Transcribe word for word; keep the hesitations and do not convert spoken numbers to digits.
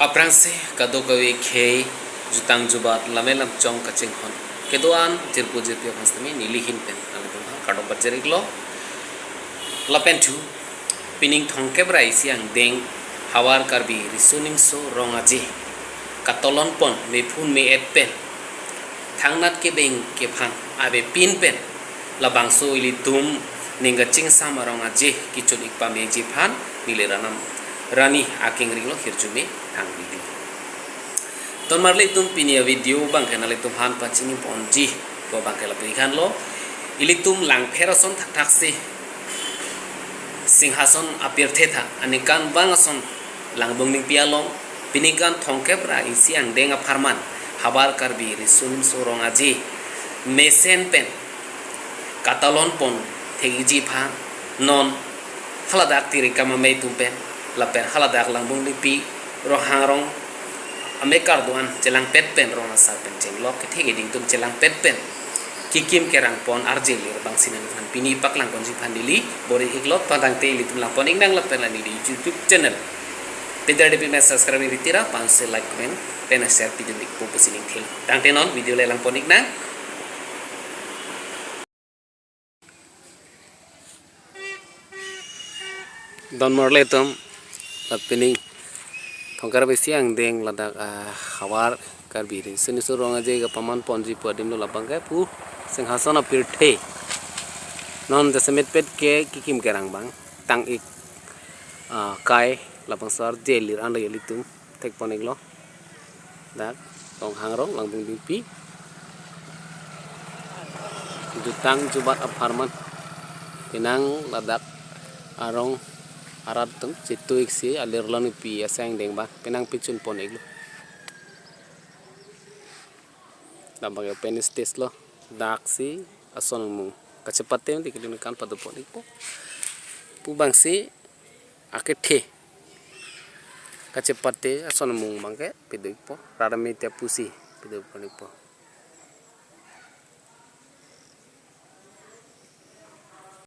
Aphrangsi kadokave khei jutang jubat lame lamchong kachinghon kedo-an jirpo jirpi aphan sitame neli ahin pen nanglitum aphan kardom pajir-iklo. Lapen thu pining thomkep ra isi angdeng havar Karbi riso nimso rong aje katalon pon mephun me-et pen thangnat kebeng kephan avepin pen labangso ilitum ning kachingsam arong aje kichun-ik pameji aphan neli Ranam Rani aking ringlo hirjume thang-iklo. Ton marli itum pini avideo abangke nanglitum aphan pachini ponji pu abangke lapu-ik thanlo. Ilitum Langpher ason thakthaksi Singhason apirthe tha aningkanvang ason Langbung Ningpi along pining thomkep ra isi angdeng apharman havar Karbi riso nimso rong aje mesen pen katalon pon thekji aphan non haladak Tirikam amei atum pen lapen haladak Langbung Ningpi Ronghang rong amei kardo-an chelangpet pen rong asar pen chenglok kethek eding atum chelangpet pen kikim kerang pon arje lir abangsi nangliphan pini paklang ponji aphan neli bor-iklo. Tangte ilitum lang pon-iknang lapen la neli YouTube channel Peter Devi Mes subscribe ning ritira aphansi like comment pen share pidun-ikpo pusi ning thil. Tangte non video le lang pon-iknang. Don marli itum, la pining thomkep ra isi angdeng ladak, ah, havar Karbi riso nimso rong aje kapaman ponji pu adim lo labangke pu Singhason apirthe. Non jasemet pet ke kikim kerang abang tang-ik, ah, kai labangso arje lir an lo ilitum thek pon-iklo. Dak Ronghang rong Langbung Ningpi jutang jubat apharman penang ladak arong arat atum chetu-ik si alir lo nipi aseng deng abang penang pichun pon-iklo. Labang open stage lo, daksi ason mung kachepate mati kedun kan pado pon-ikpo. Pu abangsi akethe kachepate ason mung abangke pado-ikpo, rat amei te pusi pado pon-ikpo.